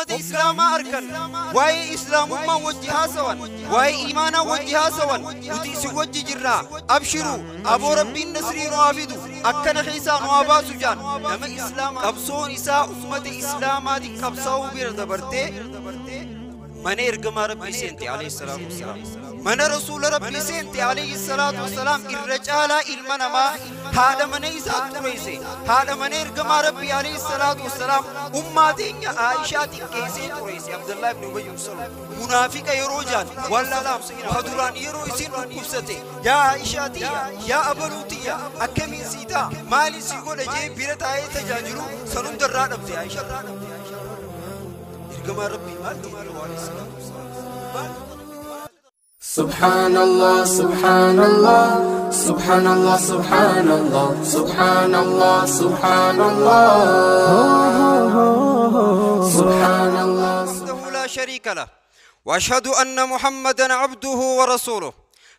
Ummata islaamaa arkan, waa'ee islaamummaa wajji haasawan, waa'ee iimaanaa wajji haasawan, nuti isin wajji jirraa, abshiru aboo, rabbiin nasrii nu haa fidu, akkana keessaa nu haa baasu jaan. Nama islaama qabsoon isaa ummata islaamaatiin qabsaa'uu bira dabartee mana ergamaa rabbii seente alayhi salaatu wassalaam, mana rasuula rabbii seente alayhi salaatu wassalaam. Irra caalaa ilma namaa haadha mana isaa xureesse, haadha mana ergamaa rabbii alayhi salaatu wassalaam, ummaa teenya Aishaa xiqqeessee xureesse. Abdullah ibn Ubay ibn Salul munaafiqa yeroo jaan waan lalaam ka duraan yeroo isin dhukkubsate, "Yaa Aishaa tiyya, yaa abaluu tiyya, akkamiin sii ta'a, maaliin sii godha?" jee bira taa'ee tajaajilu san hundarraa dhabde Aishaa. Ergamaa rabbii maal ta'e alayhi salaatu wassalaam? سبحان الله، سبحان الله، سبحان الله، سبحان الله، سبحان الله، سبحان الله، سبحان الله. وحده لا شريك له، واشهد ان محمدا عبده ورسوله.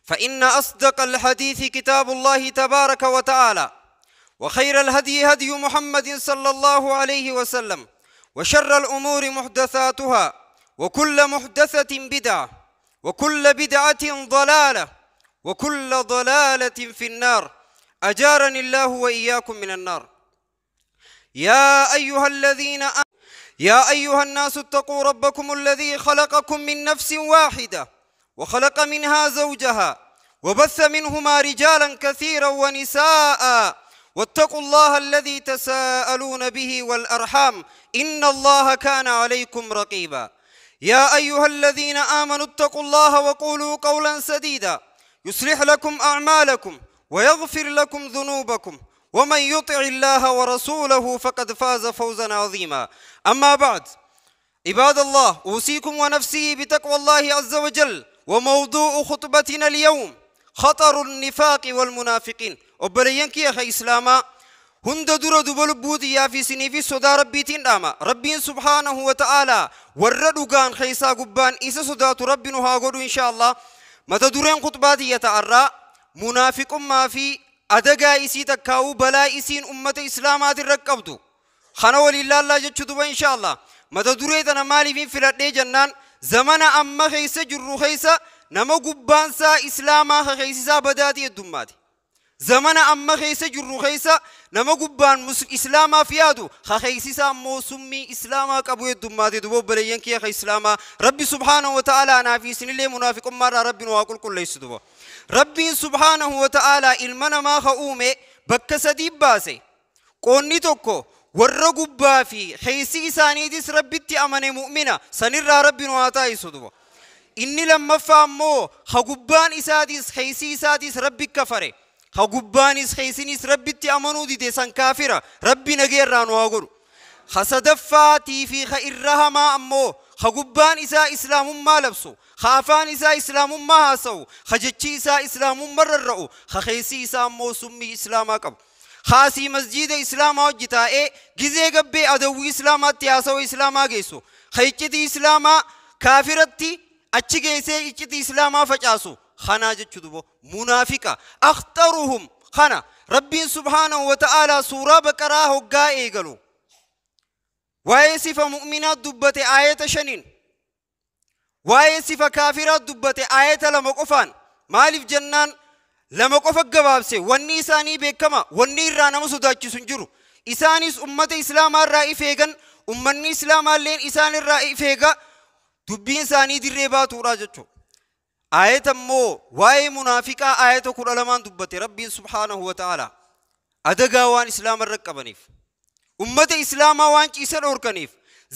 فان اصدق الحديث كتاب الله تبارك وتعالى، وخير الهدي هدي محمد صلى الله عليه وسلم، وشر الامور محدثاتها، وكل محدثه بدعه، وكل بدعه ضلاله، وكل ضلاله في النار، اجارني الله واياكم من النار. يا أيها الناس اتقوا ربكم الذي خلقكم من نفس واحدة، وخلق منها زوجها، وبث منهما رجالا كثيرا ونساء، واتقوا الله الذي تساءلون به والأرحام، إن الله كان عليكم رقيبا. يا أيها الذين آمنوا اتقوا الله وقولوا قولا سديدا، يصلح لكم أعمالكم ويغفر لكم ذنوبكم، ومن يطع الله ورسوله فقد فاز فوزا عظيما. أما بعد، عباد الله، أوصيكم ونفسي بتقوى الله عز وجل. وموضوع خطبتنا اليوم خطر النفاق والمنافقين. Obboleeyyan kiyya ka islaamaa, hunda dura duba lubbuu xiyyaa fi isiniifis sodaa rabbiitiin dhaama. Rabbiin subhaanahu wa ta'aalaa warra dhugaan keessaa gubbaan isa sodaatu rabbi nu haa godhu insha Allah. Mata dureen khutbaa tiyya ta'arraa munaafiqummaa fi adagaa isii takkaa'uu balaa isiin ummata islaamaatirra qabdu kana waliin laallaa jechuu duba insha Allah. Mata duree tana maaliifin filadhee jennaan, zamana amma keessa jirru keessa nama gubbaansaa islaamaa ka keessisaa badaatii heddummaati. Zamana amma keessa jirru keessa nama gubbaan islaamaaf yaadu ka keessisaa immoo summii islaamaa qabu heddummaati. Duba obboleeyyan kiyya ka islaamaa, rabbi subhaanahu wa ta'aalaa anaa fi isinillee munaafiqummaarraa rabbi nu haa qulqulleessu. Duba rabbiin subhaanahu wa ta'aalaa ilma namaa ka uume bakka sadii baase. Qoonni tokko warra gubbaa fi keessi isaaniitis rabbitti amane, mu'mina, sanirraa rabbi nu haa taa'isu. Duba inni lammaffaa ammoo ha gubbaan isaatis keessi isaatis rabbi kafare, ha gubbaanis keessinis rabbitti amanuu dide, san kaafira, rabbi nageerraa nu haa godhu. Ha sadaffaatii fi ha irra hamaa ammoo ha gubbaan isaa islaamummaa labsu, ha afaan isaa islaamummaa haasa'u, ha jechi isaa islaamummaa rarra'u, ha keessi isaa ammoo summii islaamaa qabu, haasii masjiida islaamaa hojii taa'ee gizee gabbee adawwii islaamaatti haasawa islaamaa geessu, ha iccitii islaamaa kaafiratti achi geessee iccitii islaamaa facaasu kanaa jechuu. Dubo munaafiqa akhtaruhum kana rabbiin subhaanahu wa ta'aalaa suuraa baqaraa hoggaa eegalu waa'ee sifa mu'minaa dubbate aayata shaniin, waa'ee sifa kaafiraa dubbate aayata lama qofaan. Maaliif jennaan lama qofa gabaabse. Wanni isaanii beekama, wanni irraa nama sodaachisu hin jiru. Isaanis ummata islaamaa irraa if eegan, ummanni islaamaalleen isaan irraa if eega, dubbiin isaanii dirree baatuudha jechuudha. Aayata immoo waa'ee munaafiqaa aayata 12n dubbate rabbiin subhaanahu wa ta'aalaa. Adagaa waan islaama irra qabaniif, ummata islaamaa waan ciisa dhoorkaniif,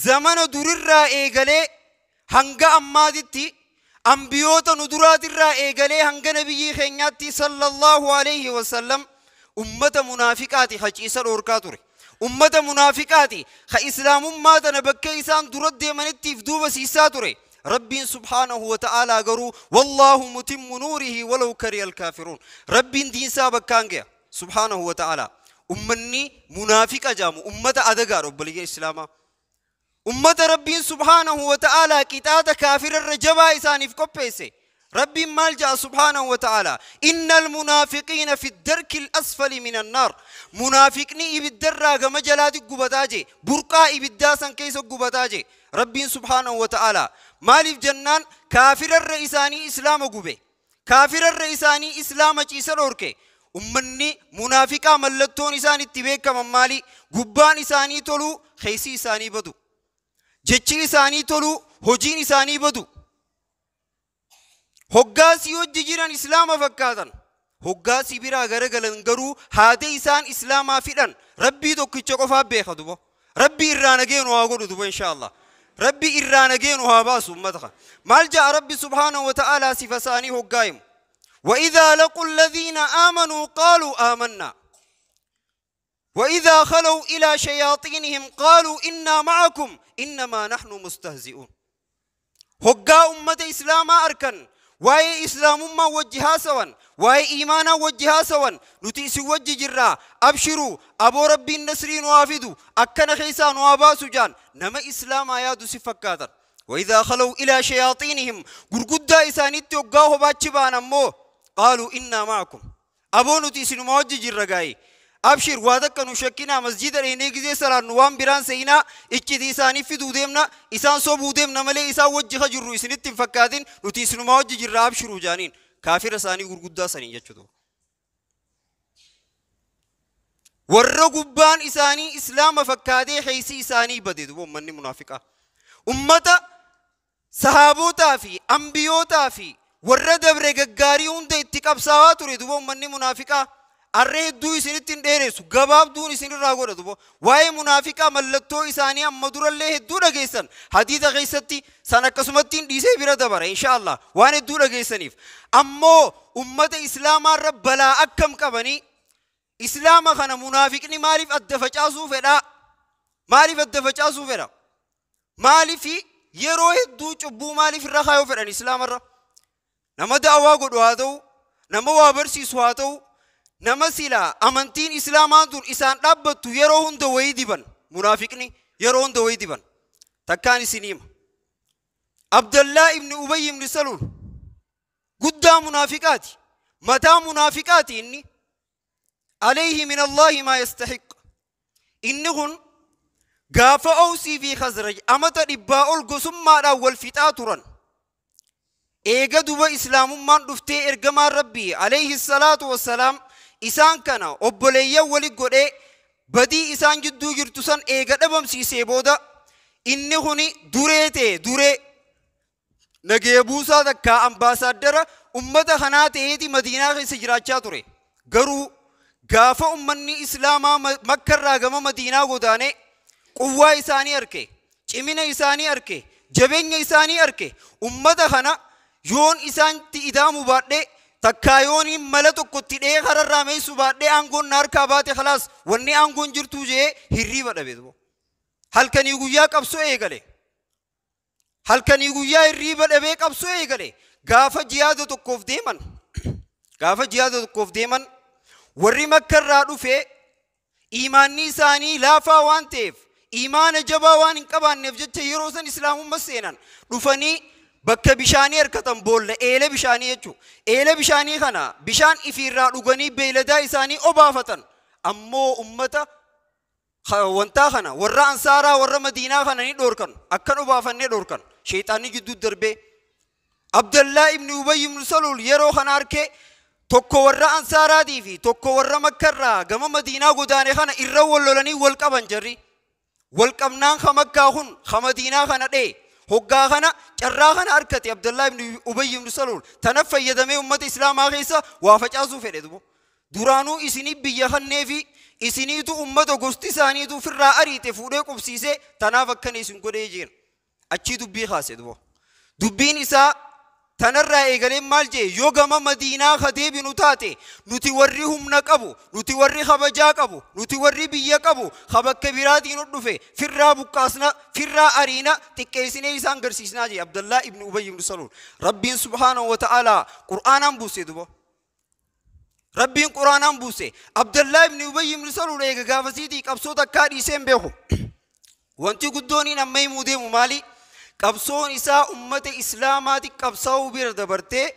zamana durirraa eegalee hanga ammaatitti, ambiyoota nu duraatirraa eegalee hanga nabiyyii keenyaatti sallallahu alayhi wasallam, ummata munaafiqaati ha ciisa dhoorkaa ture. Ummata munaafiqaati ha islaamummaa tana bakka isaan dura deemanittiif duuba siisaa ture. Rabbiin subhaanahu wa ta'aalaa garuu wallaahu mutimmu nuurihi walaw kariha alkaafiruun. Rabbiin diinsaa bakkaan gaya subhaanahu wa ta'aalaa. Ummanni munaafiqa jaamu ummata adagaadha obboleeyyan islaamaa. Ummata rabbiin subhaanahu wa ta'aalaa qixaaxa kaafirarra jabaa isaaniif qopheesse. ربي مالجأ سبحانه وتعالى إن المنافقين في الدرك الأسفل من النار منافقني إبدرا مجلات قبتاجي برقا إبداسا كيس قبتاجي ربي سبحانه وتعالى مالف جنان كافر الرئيساني إسلام قبي كافر الرئيساني إسلام جيسر أوركي أمني منافقا ملتون إساني اتباك من مالي قبان إساني تلو خيسي إساني بدو جتشي إساني تلو هجين إساني بدو هقاسي وجيران إسلام فكاتن هقاسي برا غرغلن غرو هادي إسان إسلاما فيدن ربي دوكي قفا بيخدبو ربي إرانجين وهاغودو دبو إن شاء الله ربي إرانجين وهاباسو مدخل مالجأ ربي سبحانه وتعالى صفساني هقايم وإذا لقوا الذين آمنوا قالوا آمنا وإذا خلوا إلى شياطينهم قالوا إنا معكم إنما نحن مستهزئون هقا أمة إسلاما أركن واي إسلام ما وجها سوا واي إيمانا وجها سوا نتيس وجه جرا أبشروا أبو ربي النسرين وافدوا أكن خيسان واباسو جان نما إسلام آيات سفكاتا وإذا خلوا إلى شياطينهم قرقودا إسانيت وقاهو باتشبان أمو قالوا إنا معكم أبو نتيس نموجه جرا قاي أبشر وادك نشكنا مسجد رينيجزي سلام نوام بيران سينا إتشي إساني في دودمنا إسان صوب دودمنا ملي إسان وجه جرو إسنت فكادين نتيس نموجه جرا أبشروا جانين كافر ساني غرغدا ساني يجتو ورغبان إساني إسلام فكادي حيسي إساني بدد ومني منافقة أمتا صحابوتا في أنبيوتا في ورد برغغاري هند اتقاب ساواتوري دو مني منافقة arree hedduu isinitti hin dheeressu gabaabduun isinirraa godha dubo waa'ee munaafiqaa mallattoo isaanii amma durallee hedduu dhageessan hadiisa keessatti san akkasumatti hin dhiisee bira dabara inshaallah waan hedduu dhageessaniif ammoo ummata islaamaarra balaa akkam qabanii islaama kana munaafiqni maaliif adda facaasuu fedha maaliif adda facaasuu fedha maaliif yeroo hedduu cubbuu maaliif irra kaayuu fedhan islaamarra nama da'awaa godhu haa ta'u nama waa barsiisu haa ta'u nama sila amantiin islaamaan tun isaan dhaabbattu yeroo hunda wayii diban munaafiqni yeroo hunda wayii diban takkaan isin hima Abdallaa ibni Ubay ibni Saluul guddaa munaafiqaati mataa munaafiqaati inni alayhi min Allaahi maa yastahiq inni kun gaafa Awsii fi Khazraj amata 100 ol gosummaadhaan wal fixaa turan eega duba islaamummaan dhuftee ergamaan rabbii alayhi salaatu wassalaam isaan kana obboleeyyan wali godhee badii isaan jidduu jirtu san eega dhabamsiisee booda inni kuni duree ta'e duree nagee buusaa takkaa ambaasaaddara ummata kanaa ta'eeti madiinaa keessa jiraachaa ture garuu gaafa ummanni islaamaa makkarraa gama madiinaa godaane quwwaa isaanii arke cimina isaanii arke jabeenya isaanii arke ummata kana yoon isaanitti idaamu baadhee takkaa yoon mala tokkotti dhee kararraa meessu baadhee aangoon na harkaa baate khalaas wanni aangoon jirtuu jee hirriiba dhabe halkanii guyyaa qabsoo eegale halkanii guyyaa hirriiba dhabee qabsoo eegale gaafa jihaada tokkoof deeman gaafa jihaada tokkoof deeman warri makkarraa dhufee iimaanni isaanii laafaa waan ta'eef iimaana jabaa waan hin qabaanneef jecha yeroo san islaamummaa seenan dhufanii bakka bishaanii harkatan boolla eela bishaanii jechuudha. Eela bishaanii kana bishaan ifiirraa dhuganii beeyladaa isaanii obaafatan ammoo ummata wantaa kana warra ansaaraa warra madiinaa kana ni dhoorkan akkan obaafannee dhoorkan sheexaanni gidduu darbee Abdallaa ibni Ubay ibni Saluul yeroo kana harkee tokko warra ansaaraatii fi tokko warra makkarraa gama madiinaa godaane kana irra wal lolanii wal qaban jarri wal qabnaan ka makkaa kun ka madiinaa kana dhee hoggaa kana carraa kana harkate Abdallaa ibn Ubay ibn Saluul tana fayyadamee ummata islaamaa keessa waa facaasuu fedhe dubo duraanuu isinii biyya kannee fi isiniitu ummata gosti isaaniitu ofirraa ariite fuudhee qubsiisee tanaaf akkana isin godhee jeen achii dubbii kaase dubo dubbiin isaa tanarraa eegaleen maal jee yoo gama madiinaa ka deebinu taate nuti warri humna qabu nuti warri kabajaa qabu nuti warri biyya qabu ka bakka biraatiin dhufe firraa buqqaasna firraa ariina xiqqeessinee isaan garsiisnaa jee Abdallaa ibn Ubay ibn Saluul rabbiin subhaanahu wa ta'aalaa qur'aanaan buuse duba rabbiin qur'aanaan buuse Abdallaa ibn Ubay ibn Saluul eega gaafasiitii qabsoo takkaa dhiisee hin beeku wanti guddooniin amma himuu deemu maali Qabsoon isaa ummata islaamaati qabsaa'uu bira dabartee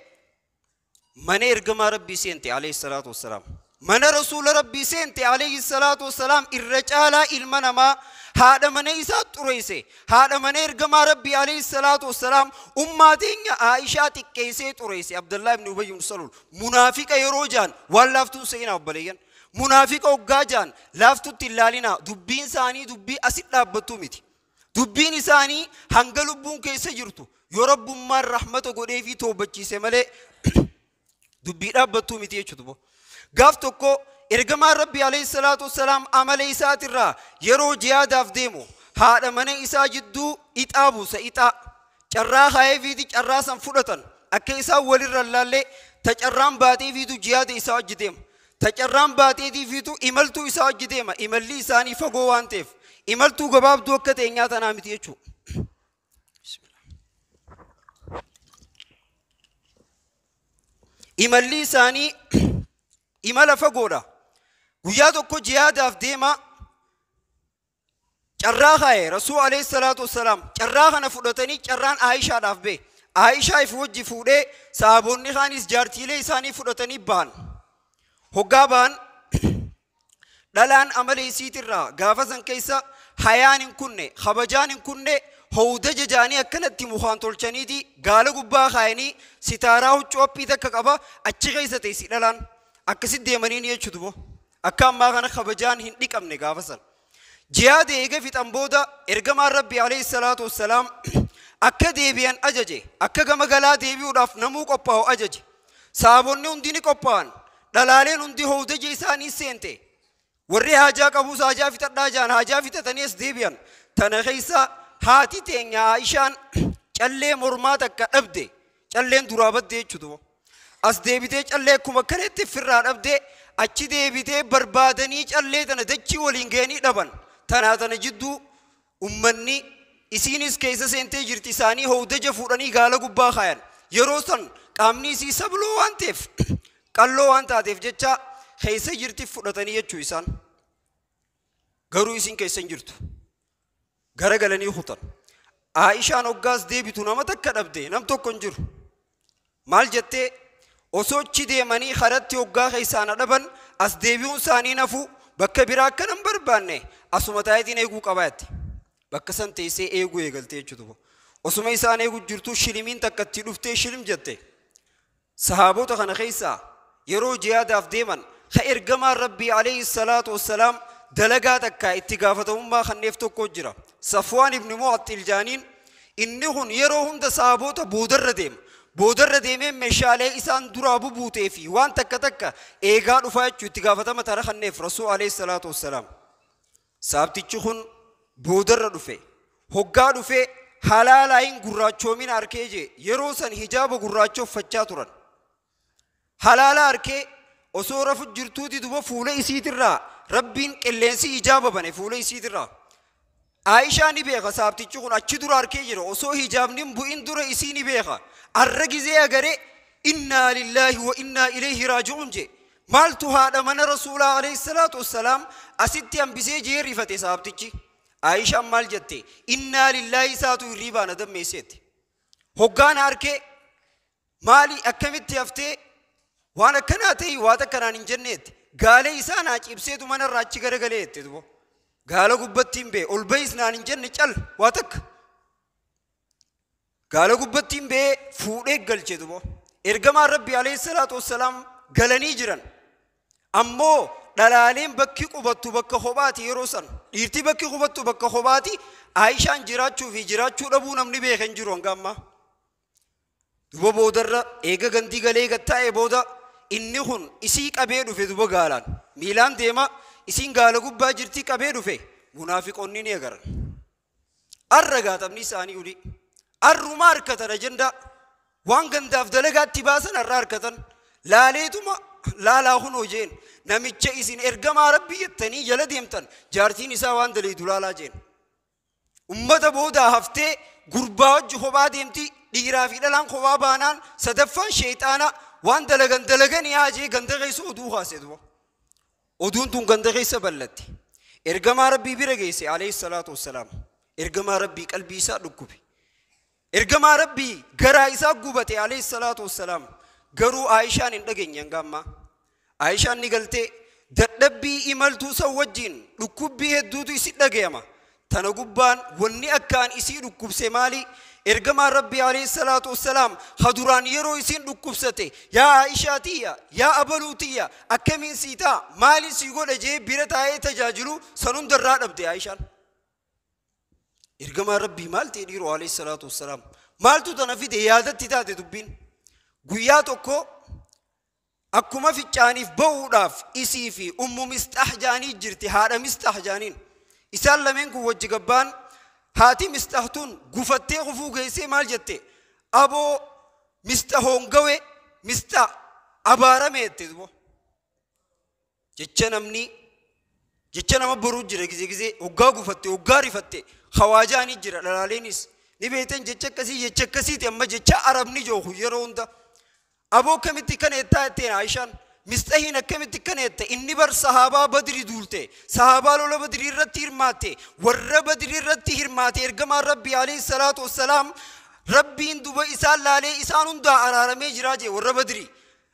mana ergamaa rabbii seente alayhi salaatu wassalaam. Mana rasuula rabbii seente alayhi salaatu wassalaam irra caalaa ilma namaa haadha mana isaa xureesse. Haadha mana ergamaa rabbii alayhi salaatu wassalaam ummaa teenya Aishaa xiqqeessee xureesse. Abdallaa ibn Ubay ibn Salul munaafiqa yeroo jaan waan laaftuun seenaa obboleeyyan. Munaafiqa hoggaa jaan laaftutti hin laalinaa. Dubbiin isaanii dubbii asit dhaabbattuu miti. Dubbiin isaanii hanga lubbuun keessa jirtu yoo rabbummaan rahmata godhee fi toobachiise malee dubbii dhaabbattuu miti jechuudha. Gaaf tokko ergamaan rabbii alayhi salaatu wassalaam amala isaatirraa yeroo jihaadaaf deemu haadha mana isaa jidduu ixaa buusa ixaa. Carraa kaayeefiiti carraa san fudhatan akka isaan walirra laallee ta carraan baateefiitu jihaada isaa wajji deema. Ta carraan baateetiifiitu imaltuu isaa wajji deema. Imalli isaanii fagoo waan ta'eef imaltuu gabaabduu akka teenyaa tanaa miti jechuudha. Imalli isaanii imala fagoodha. Guyyaa tokko jihaadaaf deema carraa kaaye Rasuul alayhi salaatu wassalaam carraa kana fudhatanii carraan Aayishaadhaaf ba'e. Aayishaa if wajji fuudhee sahaabonni kaanis jaartiilee isaanii fudhatanii bahan. Hoggaa bahan dhalaan amala isiitirraa gaafa san keessa hayaan hin kunne kabajaan hin kunne howda jajaanii akkanatti mukaan tolchaniiti gaala gubbaa kaayanii sitaaraa huccuu haphii takka qaba achi keessa teessi dhalaan akkasitti deemanii ni jechuutu bo. Akka ammaa kana kabajaan hin dhiqamne gaafa san. Jihaada eega fixan booda ergamaan rabbii alayhi salaatu wassalaam akka deebi'an ajaje akka gama galaa deebi'uudhaaf namuu qophaa'u ajaje. Sahaabonni hundi ni qophaa'an. Dhalaaleen hundi howdaja isaanii seente. Warri haajaa qabuus haajaa fixadhaa jaan haajaa fixatanii as deebi'an. Tana keessa haati teenya Aayishaan callee mormaa takka dhabde. Calleen duraa badde jechuudha. As deebitee callee akkuma kanatti firraa dhabde achi deebitee barbaadanii callee tana dachii waliin ga'anii dhaban. Tanaa tana jidduu ummanni isiinis keessa seentee jirti isaanii howdaja fuudhanii gaala gubbaa kaayan. Yeroo san qaamni isii sabloo waan ta'eef qalloo waan taateef jecha keessa jirti fudhatanii jechuu isaan. Garuu isin keessa hin jirtu. Garagalanii kutan. Aayishaan hoggaas deebitu nama takka dhabde nam tokko hin jiru. Maal jettee osoo achi deemanii karatti hoggaa keessaan dhaban as deebi'uun isaanii nafu bakka biraa akka nan barbaanne asuma taayitiin eeguu qabaa jette. Bakka san teessee eeguu eegaltee jechuudha. Osuma isaan eeguu jirtu shilimiin takka itti dhuftee shilim jette. Sahaabota kana keessaa yeroo jihaadaaf deeman ka ergamaan rabbii alayhi salaatu wassalaam dalagaa takka itti gaafatamummaa kanneef tokko jira. Safwaan ibn Mu'axxil jaaniin inni kun yeroo hunda sahaabota boodarra deema. Boodarra deemee meeshaalee isaan duraa bubuutee fi waan takka takka eegaa dhufaa jechuu itti gaafatama tara kanneef Rasuul alayhi salaatu wassalaam. Saabtichi kun boodarra dhufe. Hoggaa dhufe halaalaayin gurraachoomina arkee jee yeroo san hijaaba gurraachoo uffachaa turan. Halaala arkee osoo rafu jirtuuti duba fuula isiitirraa rabbiin qilleensi hijaaba bane fuula isiitirraa. Aayishaa ni beeka saabtichi kun achi dura arkee jira osoo hijaabni hin bu'in dura isii ni beeka. Arra gizee agaree innaa lillaahi wa innaa ilayhi raaji'uun jee. Maaltu haadha mana rasuulaa alayhi salaatu wassalaam asitti hambisee jee rifate saabtichi. Aayishaan maal jette innaa lillaahi isaatu hirriibaa na dammeesseetti. Hoggaan arkee maali akkamitti haftee waan akkanaa ta'e waan akkanaan hin jenneetti. Gaalee isaa naa cibseetu manarraa achi garagalee jette duba. Gaala gubbatti hin bee ol bayis naan hin jenne cal waa takka. Gaala gubbatti hin bee fuudhee galche duba. Ergamaan rabbii alayhi salaatu wassalaam galanii jiran. Ammoo dhalaaleen bakki qubattu bakka kophaati yeroo san. Dhiirti bakki qubattu bakka kophaati Aayishaan jiraachuu fi jiraachuu dhabuu namni beeka hin jiru hanga ammaa. Duba boodarra eega gandii galee gattaa'ee booda inni kun isii qabee dhufe duba gaalaan. Miilaan deema isiin gaala gubbaa jirti qabee dhufe munaafiqoonni ni agaran. Arra gaatamni isaanii uli. Arruma harkatan ajandaa. Waan gandaaf dalagaatti baasan arra harkatan. Laaleetuma laalaa kunoo jeen namicha isin ergamaa rabbii jettanii jala deemtan jaartiin isaa waan daleedu laalaa jeen. Ummata boodaa haftee gurbaa wajji kophaa deemti dhiiraa fi dhalaan kophaa baanaan sadaffaan sheexaana waan dalagan dalaganii haa jee ganda keessa oduu kaase duba. Oduun tun ganda keessa ballatti. Ergamaa rabbii bira geesse alayhi salaatu wassalaam. Ergamaa rabbii qalbii isaa dhukkube. Ergamaa Rabbii garaa isaa gubate alayhi salaatu wassalaam. Garuu Aayishaan hin dhageenye hanga ammaa. Aayishaan ni galtee dadhabbii imaltuu san wajjin dhukkubbii hedduutu isi dhagayama. Tana gubbaan wanni akkaan isii dhukkubse maali? Ergamaan Rabbii alayhi salaatu wassalaam haduraan yeroo isiin dhukkubsate yaa Aayishaa tiyya, yaa abaluu tiyya, akkamiin sii ta'a, maaliin sii godha jee bira taa'ee tajaajilu san hundarraa dhabde Aayishaan. Ergamaan Rabbii maal ta'e dhiiroo alayhi salaatu wassalaam? Maaltu tana fide yaadatti taate dubbiin? Guyyaa tokko akkuma ficcaaniif ba'uudhaaf isii fi Ummu Misxaah jaanii jirti, haadha Misxaah jaaniin. Isaan lameen kun wajji gabbaan haati Misxaah tun gufattee kufuu geessee maal jette? Aboo Misxaah hongawe, Misxaah abaarame jette dubo. Jecha namni jecha nama boruu jira gizee gizee hoggaa gufatte hoggaa rifatte hawaajaanii jira dhalaaleenis ni beektan jecha akkasii jecha akkasiiti amma jecha arabni jooku yeroo hunda. Aboo akkamitti kana jettaa jetteen Aayishaan? Misxahiin akkamitti kana jette? Inni bar sahaabaa Badri duulte, sahaabaa lola Badrii irratti hirmaatte, warra Badrii irratti hirmaate ergamaan Rabbii alayhi salaatu wassalaam Rabbiin duba isaan laalee isaan hundaa araaramee jiraa jee warra Badrii.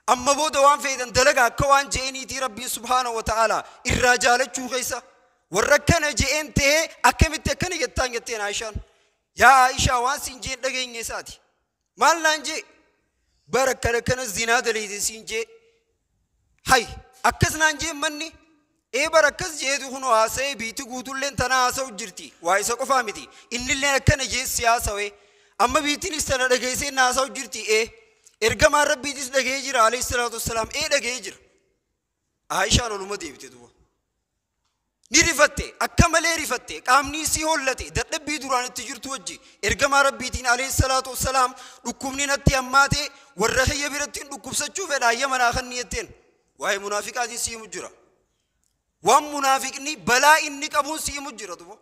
Amma booda waan feetan dalagaa akka waan je'eniitii Rabbiin subhaanahu wa ta'ala irraa jaalachuu keessa. Warra akkana je'een ta'ee akkamitti akkana jettaan jetteen Aayishaan. Yaa Aayishaa waan siin jeen dhageenye isaati. Maal naan jee? Bara akkana akkana zinaa daleeyte siin jee. Hay akkas naan jeen manni. Ee bara akkas jeetu kunoo haasa'ee biitti guutulleen tana haasa'u jirti. Waa isa qofaa miti. Innilleen akkana jee si haasawee. Amma biittinis tana dhageessee na haasa'u jirti. Ee ergamaan Rabbiitis dhaga'ee jira alayhi salaatu wassalaam. Ee dhaga'ee jira. Aayishaan oluma deebite duuba. Ni rifatte, akka malee rifatte, qaamni isii hollate, dadhabbii duraan itti jirtu wajji. Ergamaa Rabbiitiin alayhi salaatu wassalaam dhukkubni natti hammaate warra kiyya biratti hin dhukkubsachuu fedha hayyama naa kenni jetteen. Waa'ee munaafiqaatiin si himu jira. Waan munaafiqni balaa inni qabuun si himu jira duuba.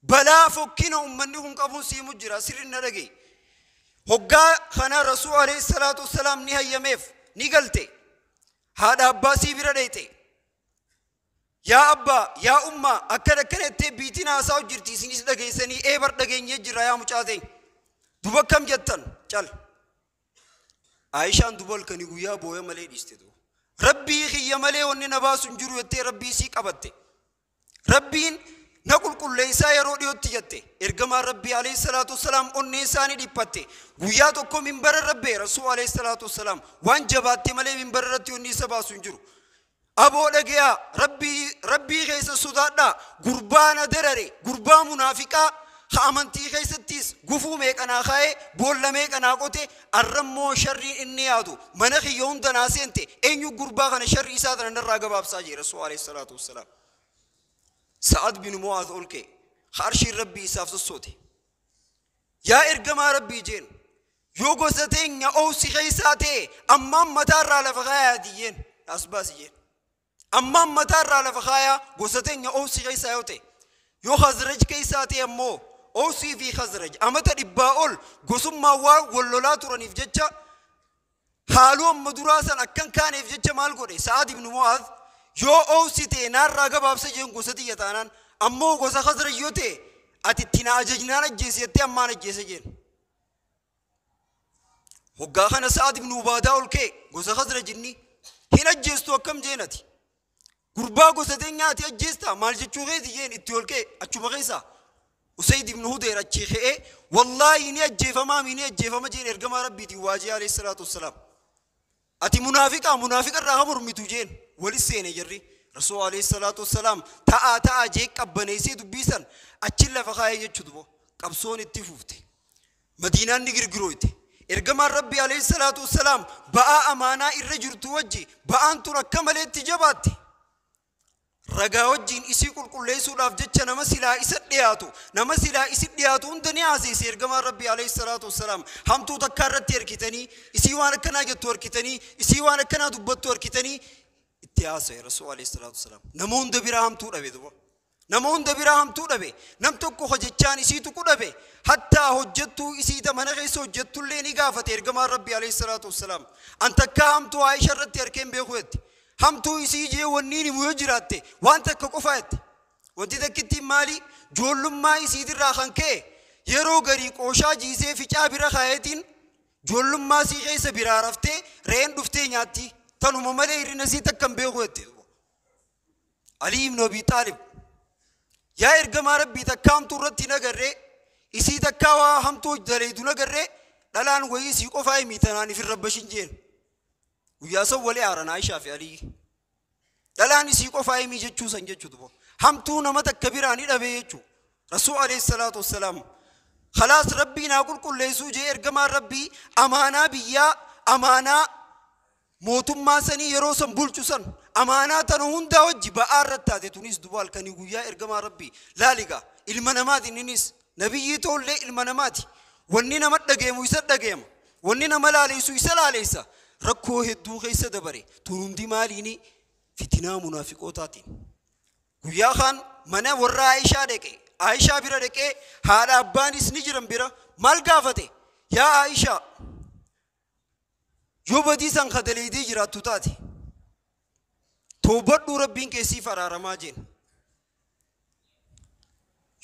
Balaa fokkina ummanni kun qabuun si himu jira sirri na dhaga'i. Hoggaa kana Rasuul alayhi salaatu wassalaam ni hayyameef ni galte. Haadha abbaa sii bira dheeyte. Yaa abbaa, yaa ummaa, akkana akkana jettee biitiin haasaa'u jirti isinis dhageessanii ee bar dhageenyee jirra yaa mucaa teenya. Duba akkam jettan cal. Aayishaan duba halkanii guyyaa booya malee dhiiste duba. Rabbii kiyya malee wanni na baasu hin jiru jettee rabbii isii qabatte. Rabbiin na qulqulleessaa yeroo dhiyootti jette. Ergamaan Rabbii alayhi salaatu wassalaam onnee isaanii dhiphatte. Guyyaa tokko minbara irra ba'e Rasuul alayhi salaatu wassalaam waan jabaatte malee minbara irratti wanni isa baasu hin jiru. Aboo dhagayaa rabbii keessa sodaadhaa gurbaa na darare gurbaa munaafiqaa ha amantii keessattis gufuu meeqa naa kaa'ee boolla meeqa naa qote arrammoo sharriin inni yaadu mana kiyya hunda naa seente eenyu gurbaa kana sharrii isaa tana narraa gabaabsaa jee Rasuul alayhi salaatu wassalaam. Sa'ad bin Mu'aaz ol ka'e ha arshiin Rabbii isaaf sossoote. Yaa ergamaa Rabbii jeen yoo gosa teenya oowsi keessaa ta'e ammaan mataarraa lafa kaayaa diyyeen as baasi jeen. Ammaan mataarraa lafa kaayaa gosa teenya oowsi keessaa yoo ta'e yoo Khazraj keessaa ta'e ammoo Oowsii fi Khazraj amata 100 ol gosummaan waan wal lolaa turaniif jecha haaluu amma duraa san akkan kaaneef jecha maal godhe Sa'ad ibn Mu'aaz yoo Oowsi ta'e naarraa gabaabsa jeen gosa tiyya taanaan ammoo gosa Khazraj yoo ta'e ati itti na ajajnaan ajjeese jettee ammaan ajjeese jeen. Hoggaa kana Sa'ad ibn Ubaadaa ol ka'e gosa Khazraj inni hin ajjeestu akkam jeen ati. Gurbaa gosa teenyaa ati ajjeestaa maal jechuu keeti jeen itti ol ka'e achuma keessaa. Usayd ibn Hudayr achii ka'ee wallaahi ni ajjeefamaa mi ni ajjeefama jeen ergamaa Rabbiitiin waajee alayhi salaatu wassalaam. Ati munaafiqaa munaafiqa irraa ha mormitu jeen wali seene jarri. Rasuul alayhi salaatu wassalaam ta'aa ta'aa jee qabbaneessee dubbii san achi lafa kaayee jechuu dubo qabsoon itti fufte. Madiinaan ni girgirooyte. Ergamaan Rabbii alayhi salaatu wassalaam ba'aa amaanaa irra jirtu wajji ba'aan tun akka maleetti jabaatte. Ragaa wajjiin isii qulqulleessuudhaaf jecha nama silaa isa dhiyaatu, nama silaa isi dhiyaatu hunda ni haaseesse ergamaan Rabbii alayhi salaatu wassalaam. Hamtuu takkaa irratti harkitanii, isii waan akkanaa jettu harkitanii, isii waan akkanaa dubbattu harkitanii itti haasa'e Rasuul alayhi salaatu wassalaam. Nama hunda biraa hamtuu dhabe duba. Nama hunda biraa hamtuu dhabe. Nam tokko hojjechaan isii tuqu dhabe. Hattaa hojjettuu isii ta mana keessa hojjettullee ni gaafate ergamaan Rabbii alayhi salaatu wassalaam. An takkaa hamtuu Aayisha irratti harkee hin beeku jette. Hamtuu isii jee wanniin himu yoo jiraatte waan takka qofaa jette. Wanti takkittiin maali? Joollummaa isiitirraa kan ka'e Yeroo garii qooshaa jiisee ficaa bira kaayetiin ijoollummaa sii keessa biraa raftee re'een dhuftee nyaatti. Tanuma malee hir'ina sii takka hin beeku jette. Ali ibn Abi Taalib yaa ergamaa Rabbii takka hamtuu irratti hin agarree, isii takkaa waa hamtuu daleedu hin agarree, dhalaan wayii sii qofaa himi tanaan ifin rabbashin jeen. Guyyaa san walii aaran Aishaa fi Alii. Dhalaan isii qofaa himi jechuu san jechuutu. Hamtuu nama takka biraa ni dhabee jechuu. Rasuul alayhi salaatu wassalaam. Khalaas Rabbii naa qulqulleessuu jee ergamaan Rabbii amaanaa biyyaa, amaanaa mootummaa sanii yeroo san bulchu san, amaanaa tana hundaa wajji ba'aa irratti taate. Tunis duba halkanii guyyaa ergamaa Rabbii laaligaa ilma namaati, inninis nabiyyii ta'ullee ilma namaati. Wanni nama dhageemu isa dhageema, wanni nama laaleessu isa laaleessa. Rakkoo hedduu keessa dabare. Tun hundi maaliini? Fitinaa munaafiqootaatiin. Guyyaa kaan mana warra Aayishaa dhaqe, Aayishaa bira dhaqee, haadha abbaanis ni jiran bira, maal gaafate? Yaa Aayishaa, yoo badii san kadaleedee jiraattu taate toobadhuu, Rabbiin keessiif araaramaa jeen.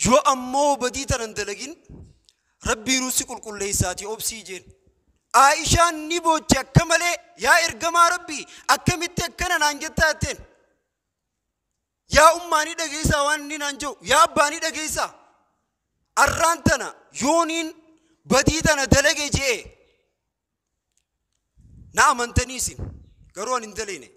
Yoo ammoo badii tanan dalagin, Rabbiinuu si qulqulleessaati obsii jeen. Aayishaan ni booche akka malee. Yaa ergamaa Rabbii, akkamitti akkana naan jettaa jetteen. Yaa ummaa, ni dhageessaa waan inni naan jedhu? Yaa abbaa, ni dhageessaa? Arraan tana yooniin badii tana dalage je'e na amantanii isin, garuu ani hin daleene.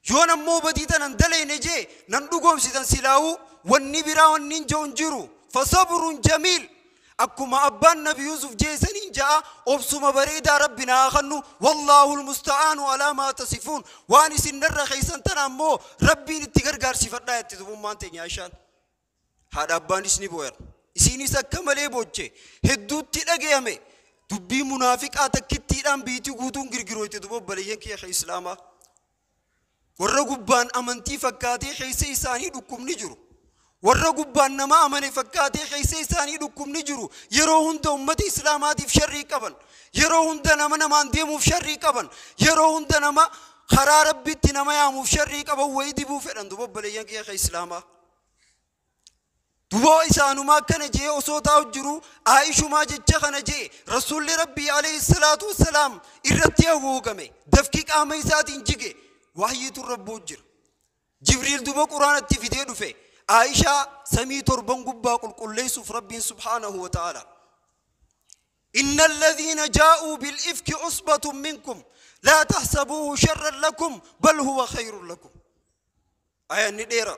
Yoon ammoo badii tana hin daleene jee nan dhugoomsitan silaa'uu. Wanni biraa wanni hin jiru hin jiru. Fasabrun jamiil, akkuma abbaan Nabi Yusuf jeesaniin ja'a, obsuma bareedaa Rabbi naa kennu. Wallaahu almusta'aanu alaa maa tasifuun, waan isin narra keessan tana ammoo Rabbiin itti gargaarsifadhaa jetti dubummaan teenya Aishaan. Haadha abbaanis ni booyan, isiinis akka malee booche, hedduutti dhagayame. Dubbii munaafiqaa takkittiidhaan biitii guutuun girgirooyte. Duba obboleeyyan kiyya islaamaa, warra gubbaan amantii fakkaatee keessa isaanii dhukkubni jiru, warra gubbaan nama amane fakkaatee keessa isaanii dhukkubni jiru, yeroo hunda ummata islaamaatiif sharrii qaban, yeroo hunda nama namaan deemuuf sharrii qaban, yeroo hunda nama karaa Rabbitti nama yaamuuf sharrii qaban, wayii dibuu fedhan. Duba obboleeyyan kiyya islaamaa, duboo isaanumaa akkana jee osoo taa'u jiru, Aayishumaa jecha kana jee, Rasuulli Rabbii alayhi salaatu wassalaam irratti haguugame, dafki qaama isaatiin jige, wahyiitu rabbuu jira. Jibriil duba Quraanatti fidee dhufe. Aayishaa samii torban gubbaa qulqulleessuuf Rabbiin subhaanahu wa ta'ala: إن الذين جاءوا بالإفك عصبة منكم لا تحسبوه شرا لكم بل هو خير لكم. آية نديرة.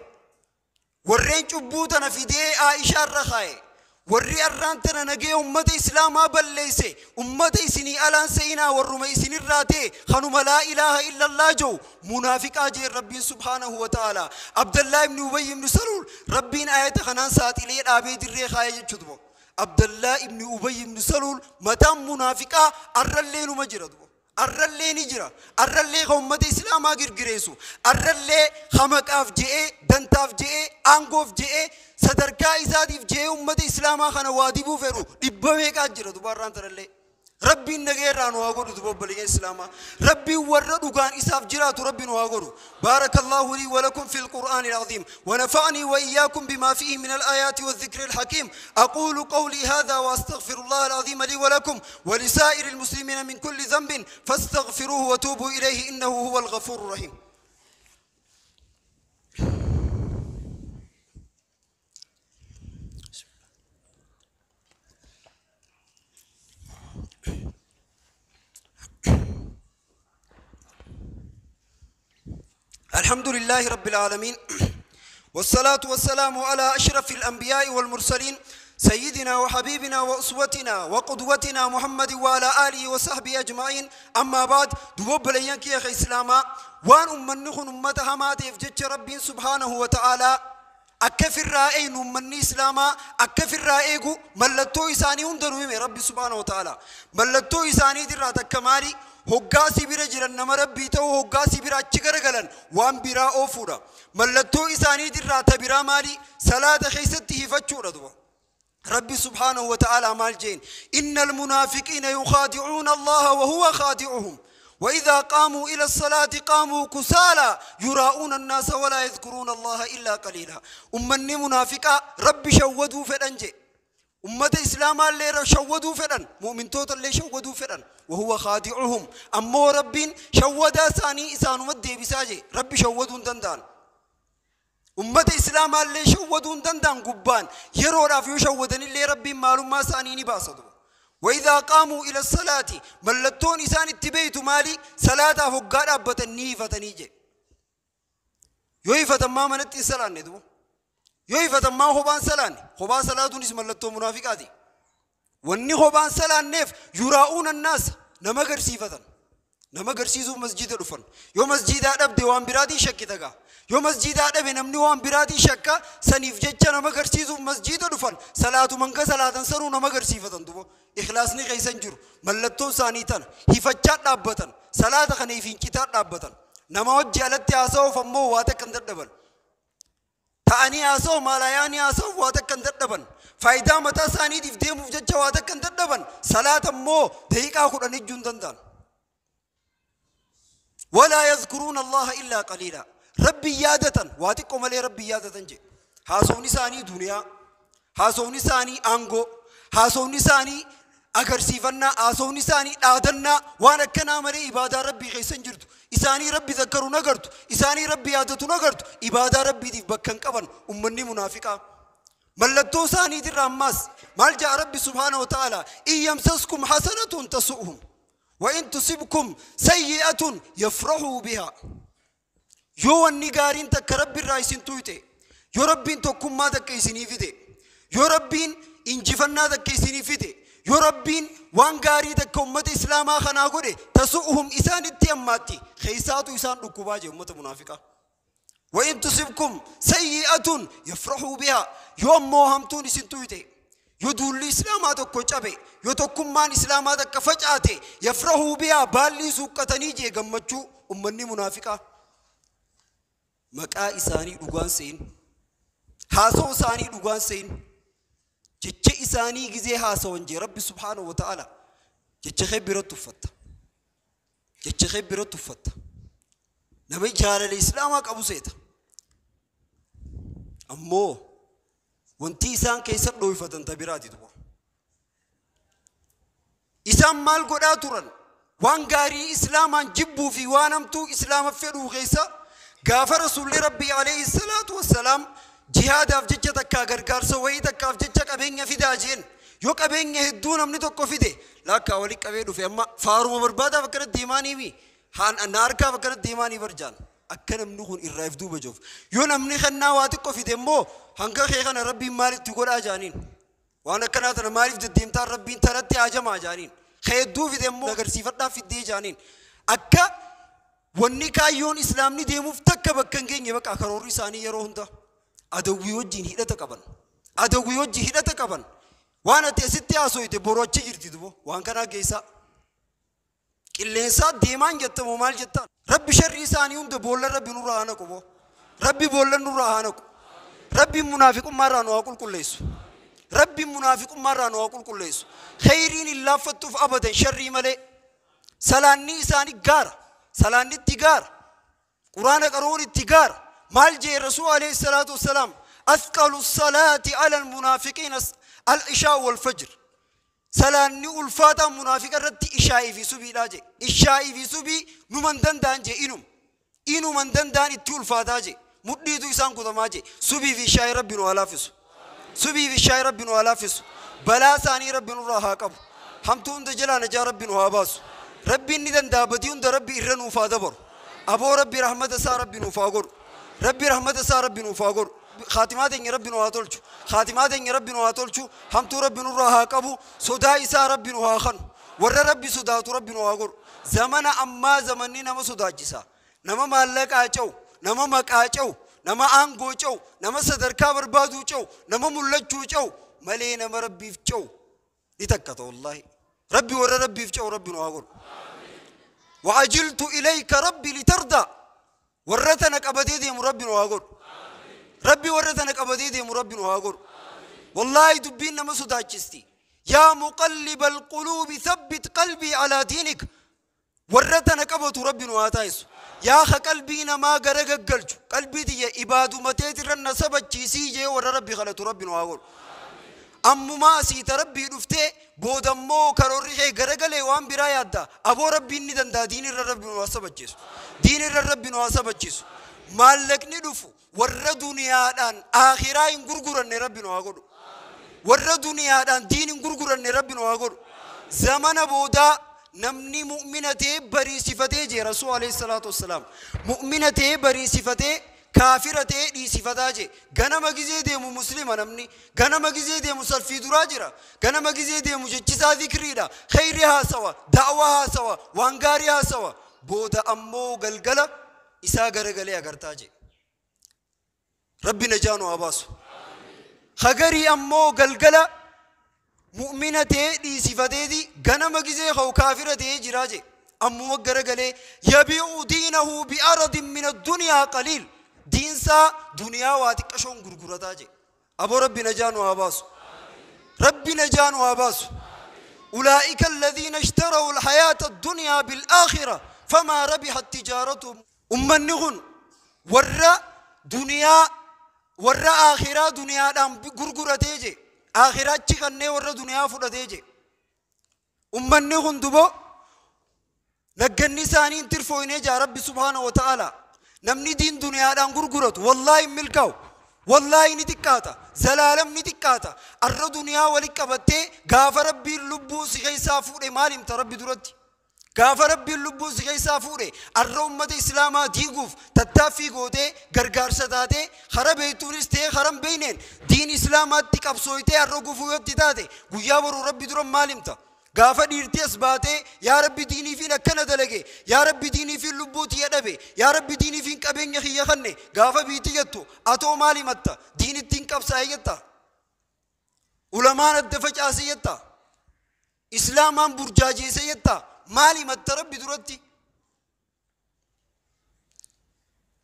Warreen cubbuu tana fidee Aayishaa irra kaaye, warri arraan tana nagee ummata islaamaa balleeyse, ummata isinii alaan sa'inaa, warruma isinirraa ta'e kanuma laa ilaaha illallah jiru munaafiqaa jeen Rabbiin subhaanahu wa ta'ala. Abdallaa ibni Ubay ibni Saluul Rabbiin ayata kanaan saaxilee dhaabee dirree kaaye jechuudha. Abdallaa ibni Ubay ibni Saluul mataan munaafiqaa arrallee numa jira duba. Arrallee ni jira. Arrallee ka ummata islaamaa girgireessu, arrallee hamaqaaf je'ee, dantaaf je'ee, aangoof je'ee, sadarkaa isaatiif je'ee ummata islaamaa kana waa dibuu fedhu dhibba meeqaa jira duba arraan tanallee. Rabbiin nagee irraa nu haa godhu. Duba obboleeyyan islaamaa, Rabbiin warra dhugaan isaaf jiraatu Rabbi nu haa godhu. بارك الله لي ولكم في القرآن العظيم ونفعني وإياكم بما فيه من الآيات والذكر الحكيم. أقول قولي هذا وأستغفر الله العظيم لي ولكم ولسائر المسلمين من كل ذنب، فاستغفروه وتوبوا إليه إنه هو الغفور الرحيم. الحمد لله رب العالمين، والصلاة والسلام على أشرف الأنبياء والمرسلين، سيدنا وحبيبنا وأسوتنا وقدوتنا محمد وعلى آله وصحبه أجمعين. أما بعد، duba obboleeyyan kiyya islaamaa, waan ummanni kun ummata hamaatiif jecha Rabbiin subhaanahu wa ta'aalaa akka firraa eegnu, ummanni islaamaa akka firraa eegu, mallattoo isaanii hunda nu hime Rabbi subhaanahu wa ta'aalaa. Mallattoo isaaniitirraa takka maali? Hoggaa si bira jiran nama Rabbii ta'uu, hoggaa si bira achi garagalan waan biraa oofuudha. Mallattoo isaaniitirraa ta biraa maali? Salaata keessatti hifachuudha duba. ربي سبحانه وتعالى مال جين؟ إن المنافقين يخادعون الله وهو خادعهم وإذا قاموا إلى الصلاة قاموا كسالى يراءون الناس ولا يذكرون الله إلا قليلا. أمني منافقة ربي شودوا فدنجي. Ummata islaamaallee shawwaduu fedhan, mu'mintootallee shawwaduu fedhan. Wahuwa khaadi'uhum. Ammoo Rabbiin shawwadaa isaanii isaanuma deebisaa jee. Rabbi shawwaduu hin danda'an. Ummata islaamaallee shawwaduu hin danda'an gubbaan. Yeroodhaaf yoo shawwadanillee Rabbiin maalummaa isaanii ni baasa duba. وإذا قاموا إلى الصلاة ملتون إسان اتبيت مالي صلاة فقاد أبتني فتنيجي يويفة ما منت الصلاة ندو يويفة ما هو بان صلاة هو بان صلاة نس ملتون منافقاتي واني هو بان صلاة نف يراؤون الناس نما غرسيفة نما غرسيزو مسجد رفن يو مسجد أدب ديوان برادي شك تغا يو مسجد أدب نمني وان برادي شك سنيف جتش نما غرسيزو مسجد رفن صلاة منك صلاة سرو نما غرسيفة دبو إخلاصني غيسن جرو ملتون سانيتان هفتشات دابتن صلاة خنيفين كتاب دابتن نما وجه ألتي أسوف فمو واتك دبن تاني أسوف مالاياني أسوف واتك دبن فايدة متى ساني ديف ديم وجتش واتك دبن صلاة مو دقيقة أخرى نجون دندان ولا يذكرون الله إلا قليلا ربي يادة واتكم علي ربي يادة جي هاسوني ساني دنيا هاسوني ساني أنغو هاسوني ساني أغرسيفنا هاسوني ساني آدنا وانا كنا مري إبادة ربي غيسن جرتو إساني ربي ذكروا نغرتو إساني ربي يادتو نغرتو إبادة ربي دي بكن قبن أمني منافقة ملتو ساني دي رماس مالجأ ربي سبحانه وتعالى إن يمسسكم حسنة تسؤهم وإن تصبكم سيئة يفرحوا بها يو النجارين تكرب الرئيسين تويته يو ربين تكم ما تكيسيني فيده يو ربين إنجفنا تكيسيني فيده يو ربين وانغاري تكم مت إسلاما خناقوده تسؤهم إسان التيماتي خيساتو إسان ركوباجي أمة منافقة وإن تصبكم سيئة يفرحوا بها يوم موهمتون إسان تويته يدول الإسلام تكو جابي يتكم مان إسلام تكفجأته يفرحوا بها بالي سوكتني جي غمچو أمني منافقة مكا إساني دوغان سين هاسو إساني دوغان سين جتش إساني غزي هاسو انجي ربي سبحانه وتعالى جتش خبرة تفت جتش خبرة تفت نبي جال الإسلام أبو سيد أمو وانتي إسان كيسر لويفة تبراتي دبا إسان مال قدا تورن وان غاري إسلاما جبو في وانمتو إسلام فدو غيسا غافر رسول ربي عليه الصلاة والسلام جهاد أفجج تكا غرغار سوي تكا أفجج قبين في داجين يو قبين هدون أمني توكو في دي لا كاولي قبيدو في أما فارو بربادا فكرت ديماني بي هان ناركا فكرت ديماني برجان أكن أمنو خون إرايف دوبا جوف يو نمني خنا واتكو في دمو هنگا خيخنا ربي مالك تقول آجانين وانا كناتنا مالك دديمتار ربي ترتي آجم آجانين خيدو في دمو اگر سيفتنا في دي جانين أكا ونكا يون إسلامني ديمو فتك بكنگين يبقى أكروري ساني يرو هندا أدوي وجين هيدا تكبن أدوي وجي هيدا تكبن وانا تيستي آسويته بروچي جرتي دوبو وان كنا گيسا قلنسا ديمان جتا مال جتا ربي شر إساني هند بولا ربي نور آنكو بو ربي بولا نور آنكو ربي منافق ما رانو أقول كل ليس ربي منافق ما رانو أقول كل ليس خيرين الله فتوف أبدا شر ملء سلاني إساني غار سلاني تجار قرآن قرون تجار مال جي رسول عليه الصلاة والسلام أثقل الصلاة على المنافقين العشاء والفجر سلاني ألفاتا منافق رد إشائي في سبي لاجي إشائي في سبي نمن دندان جي إنم إنو من دندان إتو ألفاتا جي مدليتو إسان قدما جي سبي في شاي ربي نوالافسو سبي في شاي ربي نوالافسو بلا ساني ربي نراها قب همتو اند جلا نجا ربي نواباسو ربي ندن دابتي اند ربي إرنو فادبر أبو ربي رحمة سا ربي نوفاقر ربي رحمة سا ربي نوفاقر خاتمات إن ربي نواتولچو خاتمات إن ربي نواتولچو همتو ربي نراها قبو صدا إسا ربي نواخن ور ربي صداتو ربي نواغر زمن أما زمني نما صدا جسا نما مالك آچو نما مك آچو نما آنگو چو نما صدركا بربادو چو نما ملچو چو ملي نما ربي فچو لتكت والله ربي ور ربي فچو ربي نواغر وعجلت إليك ربي لترضى ورتنك أبدي ديم ربي نواغر ربي ورثنك أبدي ديم ربي نواغر والله دبين نما صداچستي يا مقلب القلوب ثبت قلبي على دينك ورثنك أبد ربي نواتايس يا خ قلبي نما غرغغلچو قلبي دي عبادو متيت رن سبچي سي جي ور ربي خلت ربي نواغر Ammumaa asiita rabbii dhuftee boodammoo karoorri kee garagalee waan biraa yaadda. Aboo rabbiin ni danda'a, diin irra rabbi nu haa sabachiisu. Diin irra rabbi nu haa sabachiisu. Maallaqni dhufu warra duniyaadhaan aakhiraa hin gurguranne rabbi nu haa godhu. Warra duniyaadhaan diin hin gurguranne rabbi nu haa godhu. Zamana boodaa namni mu'mina ta'ee bariisifatee jee Rasuul alayhi salaatu wassalaam. Mu'mina ta'ee bariisifatee kaafira ta'ee dhiisifataa jee. Ganama gizee deemu muslima namni. Ganama gizee deemu salfii duraa jira. Ganama gizee deemu jechisaa zikriidha. Khayri haasawa, da'waa haasawa, waan gaarii haasawa. Booda ammoo galgala isaa garagalee agartaa jee. Rabbi najaa nu haa baasu. Hagarii ammoo galgala mu'mina ta'ee dhiisifateeti ganama gizee ka'u kaafira ta'ee jiraa jee. Ammuma garagalee yabi'u diinahu bi'aradin min addunyaa qaliil. Diinsaa duniyaa waa xiqqashoon gurgurataa jee. Aboo rabbi najaa nu haa baasu. Rabbi najaa nu haa baasu. أولئك الذين اشتروا الحياة الدنيا بالآخرة فما ربحت تجارتهم. أمنهن ورا دنيا ورا آخرة دنيا دام غرغرتي جي. آخرة چخنه ورا دنيا فرتي جي. أمنهن دبو نغني سانين ترفوينه جا ربي سبحانه وتعالى. نمني دين دنيا دام غرغرت والله ملكاو والله نتكاتا زلالم نتكاتا الر دنيا ولكبته غاف ربي اللبو سخيسا فوري مالم تربي درتي غاف ربي اللبو سخيسا فوري الر امه اسلاما ديغوف تتافي غوته غرغار سداته خربيتونس ته خرم بينين دين اسلاما تقبسويته الر غفويت تاته غيا برو ربي درم مالم تا غاف ديرتي اسباته يا ربي ديني فين اكنا دلغه يا ربي ديني في لبوتي يدبه يا ربي ديني فين قبنيا خيخنه غاف بيتي يتو اتو مالي متا دين الدين قبسا يتا علماء الدفجاسي يتا اسلامان برجاجي سيتا مالي متا ربي درتي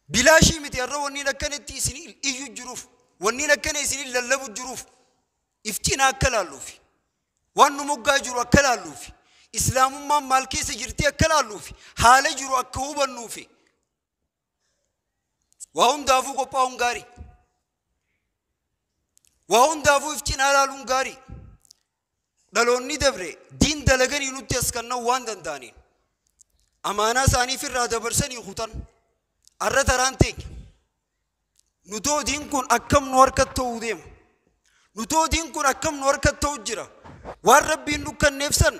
بلا شي متي الر وني لكنتي سنين ايو جروف وني لكني سنين للبو جروف افتنا كلالوفي وان moggaa jiru akka laalluufi islaamummaan maal keessa jirti akka laalluufi haala jiru akka hubannuufi waa hundaafuu qophaa'uun gaarii waa hundaafuu if cinaa laaluun gaarii dhaloonni dabre diin dalaganii nutti as kennan waan danda'aniin amaanaa isaanii firraa dabarsanii kutan arra taraan teenya nutoo diin kun akkam nu harkatti ta'uu deema nutoo diin kun akkam nu harkatti ta'u jira waan rabbiin nu kenneef san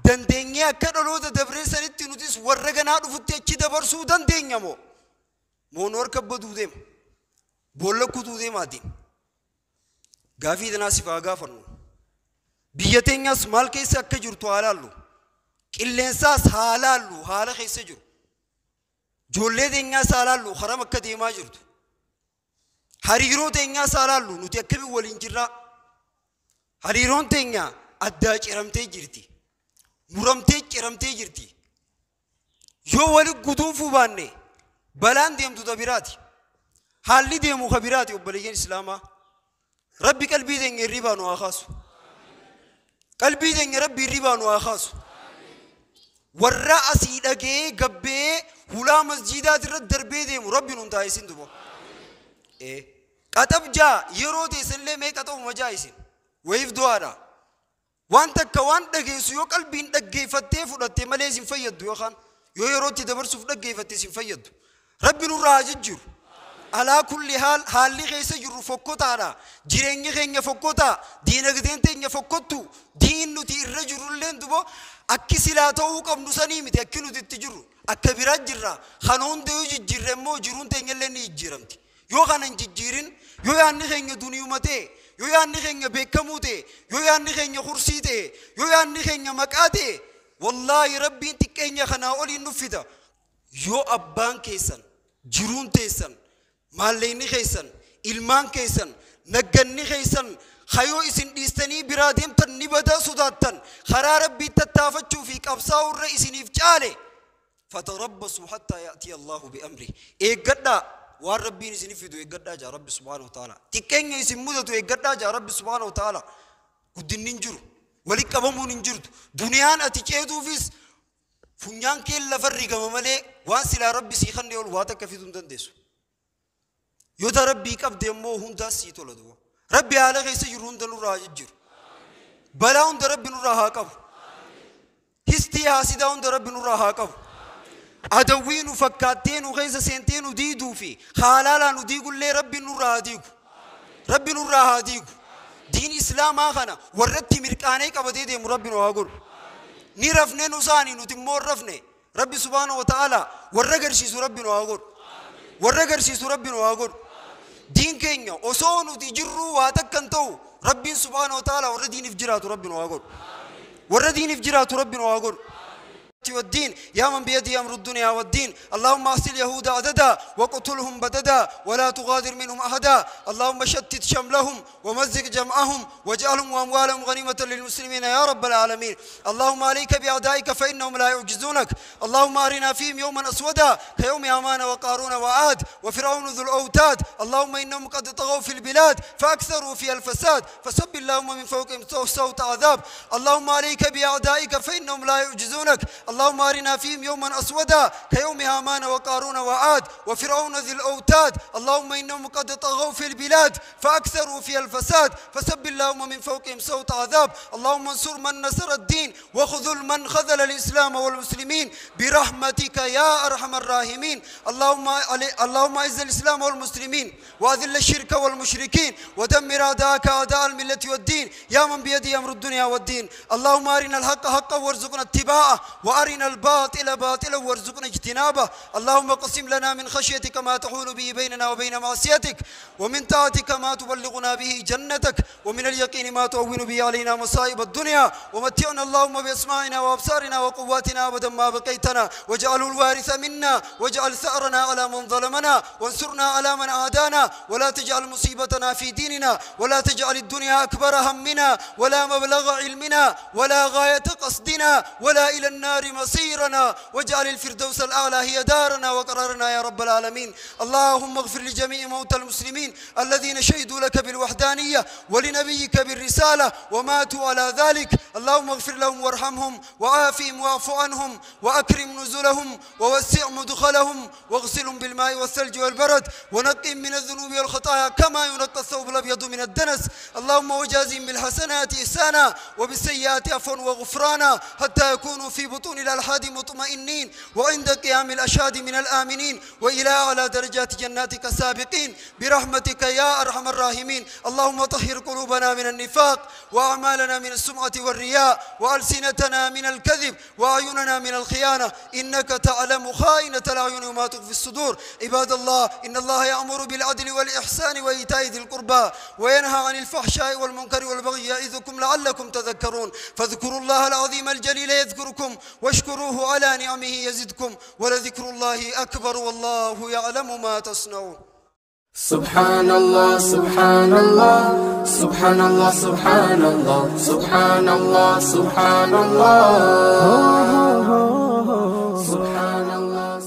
dandeenyee akka dhaloota dabree sanitti nutis warra ganaa dhufutti achi dabarsuu dandeenya moo moo nu harka baduu deema boolla kutuu deemaatiin gaafii tanaa siif haa gaafannu biyya teenyas maal keessa akka jirtu haa laallu qilleensaas haa laallu haala keessa jiru ijoollee teenyaas haa laallu haram akka deemaa jirtu hariiroo teenyaas haa laallu nuti akkamiin waliin jirraa hariiroon teenya addaa ciramtee jirti muramtee ciramtee jirti yoo wali guduunfuu baanne balaan deemtu ta biraati haalli deemu ka biraati obboleeyyan islaamaa rabbi qalbii teenya hirribaa nu haa kaasu qalbii teenya rabbi hirribaa nu haa kaasu warra asii dhagee gabbee hulaa masjiidaati irratti darbee deemu rabbi nun taa'isin dubo qaxab jaa yeroo teessanillee mee qaxabuma jaa isin wayiif du'aadha waan takka waan dhageessu yoo qalbiin dhaggeeffattee fudhatte malee isin fayyaddu yookaan yoo yerootti dabarsuuf dhaggeeffatte isin fayyaddu rabbi nurraa haa jijjiiru alaa kulli haal haalli keessa jirru fokkotaadha jireenyi keenya fokkotaa diinagdeen teenya fokkottu diin nuti irra jirrulleen dubo akki silaa ta'uu qabnu sanii miti akki nuti itti jirru akka biraa jirra kana hunda yoo jijjiirre immoo jiruun teenyallee ni jijjiiramti yoo kana hin jijjiirin yoo yaadni keenya duniyuma ta'e yoo yaadni keenya beekamuu ta'e yoo yaadni keenya kursii ta'e yoo yaadni keenya maqaa ta'e wallaahi rabbiin xiqqeenya kanaa oliin nuffita yoo abbaan keessan jiruun teessan maallaqni keessan ilmaan keessan nagganni keessan hayoo isin dhiistanii biraa deemtan ni badaa sodaattan karaa rabbii tattaafachuu fi qabsaa'uu irra isiniif caale fatarabbasuu hattaa ya'tiya Allahu bi'amri eeggadhaa waan rabbiin isinif fidu eeggadhaa jaa rabbi subhaanahu wa ta'ala xiqqeenya isin mudatu eeggadhaa jaa rabbi subhaanahu wa ta'ala guddinni hin jiru walitti qabamuun hin jirtu duniyaan ati ceetuufis funyaan kee lafarri gama malee waan silaa rabbi sii kennee ol waa takka fiduu hin dandeessu yoo ta rabbii qabde immoo hundaas sii tola duba rabbi haala keessa jiru hunda nurraa haa jijjiiru. Balaa hunda Rabbi nurraa haa qabu. Histii haasidaa hunda Rabbi nurraa haa qabu. Adawwii nu fakkaattee nu keessa seentee nu diiduu fi haalaalaa nu diigullee Rabbi nurraa haa diigu. Rabbi nurraa haa diigu. Diin Islaamaa kana warratti mirqaanee qabatee deemu Rabbi nu haa godhu. Ni rafne nu isaanii nuti immoo hin rafne. Rabbi subhaanahu wa ta'ala warra agarsiisu Rabbi nu haa godhu. Warra agarsiisu Rabbi nu haa godhu. Diin keenya osoo nuti jirruu waa takka hin ta'u Rabbiin subhaanahu wa ta'ala warra diiniif jiraatu Rabbi nu haa godhu. Warra diiniif jiraatu Rabbi nu haa godhu. والدين يا من بيده أمر الدنيا والدين. اللهم أحصي اليهود عددا وقتلهم بددا ولا تغادر منهم أحدا. اللهم شتت شملهم ومزق جمعهم واجعلهم وأموالهم غنيمة للمسلمين يا رب العالمين. اللهم عليك بأعدائك فإنهم لا يعجزونك. اللهم أرنا فيهم يوما أسودا كيوم هامان وقارون وعاد وفرعون ذو الأوتاد. اللهم إنهم قد طغوا في البلاد فأكثروا فيها الفساد فسب اللهم من فوقهم صوت عذاب. اللهم عليك بأعدائك فإنهم لا يعجزونك. اللهم أرنا فيهم يوما أسودا كيوم هامان وقارون وعاد وفرعون ذي الأوتاد. اللهم إنهم قد طغوا في البلاد فأكثروا فيها الفساد فسب اللهم من فوقهم صوت عذاب. اللهم انصر من نصر الدين وخذل من خذل الإسلام والمسلمين برحمتك يا أرحم الراحمين. اللهم أعز الإسلام والمسلمين وأذل الشرك والمشركين ودمر أعداءك أعداء الملة والدين يا من بيده أمر الدنيا والدين. اللهم أرنا الحق حقا وارزقنا اتباعه وأرنا الباطل باطلا وارزقنا اجتنابه. اللهم اقسم لنا من خشيتك ما تحول به بيننا وبين معصيتك، ومن طاعتك ما تبلغنا به جنتك، ومن اليقين ما تهون به علينا مصائب الدنيا. ومتعنا اللهم بأسماعنا وأبصارنا وقواتنا أبدا ما بقيتنا، واجعله الوارث منا، واجعل ثأرنا على من ظلمنا، وانصرنا على من عادانا، ولا تجعل مصيبتنا في ديننا، ولا تجعل الدنيا أكبر همنا ولا مبلغ علمنا ولا غاية قصدنا ولا إلى النار مصيرنا، واجعل الفردوس الأعلى هي دارنا وقرارنا يا رب العالمين. اللهم اغفر لجميع موتى المسلمين الذين شهدوا لك بالوحدانية ولنبيك بالرسالة وماتوا على ذلك. اللهم اغفر لهم وارحمهم وعافهم واعف عنهم وأكرم نزلهم ووسع مدخلهم واغسلهم بالماء والثلج والبرد ونقهم من الذنوب والخطايا كما ينقى الثوب الأبيض من الدنس. اللهم وجازهم بالحسنات إحسانا وبالسيئات عفوا وغفرانا حتى يكونوا في بطون الألحاد مطمئنين وعند قيام الأشهاد من الآمنين وإلى أعلى درجات جناتك سابقين برحمتك يا أرحم الراحمين. اللهم طهر قلوبنا من النفاق وأعمالنا من السمعة والرياء وألسنتنا من الكذب وأعيننا من الخيانة، إنك تعلم خائنة الأعين وما تخفي الصدور. عباد الله، إن الله يأمر بالعدل والإحسان وإيتاء ذي القربى وينهى عن الفحشاء والمنكر والبغي يعظكم لعلكم تذكرون. فاذكروا الله العظيم الجليل يذكركم واشكروه على نعمه يزدكم، ولذكر الله أكبر والله يعلم ما تصنعون. سبحان الله سبحان الله سبحان الله سبحان الله سبحان الله سبحان الله سبحان الله.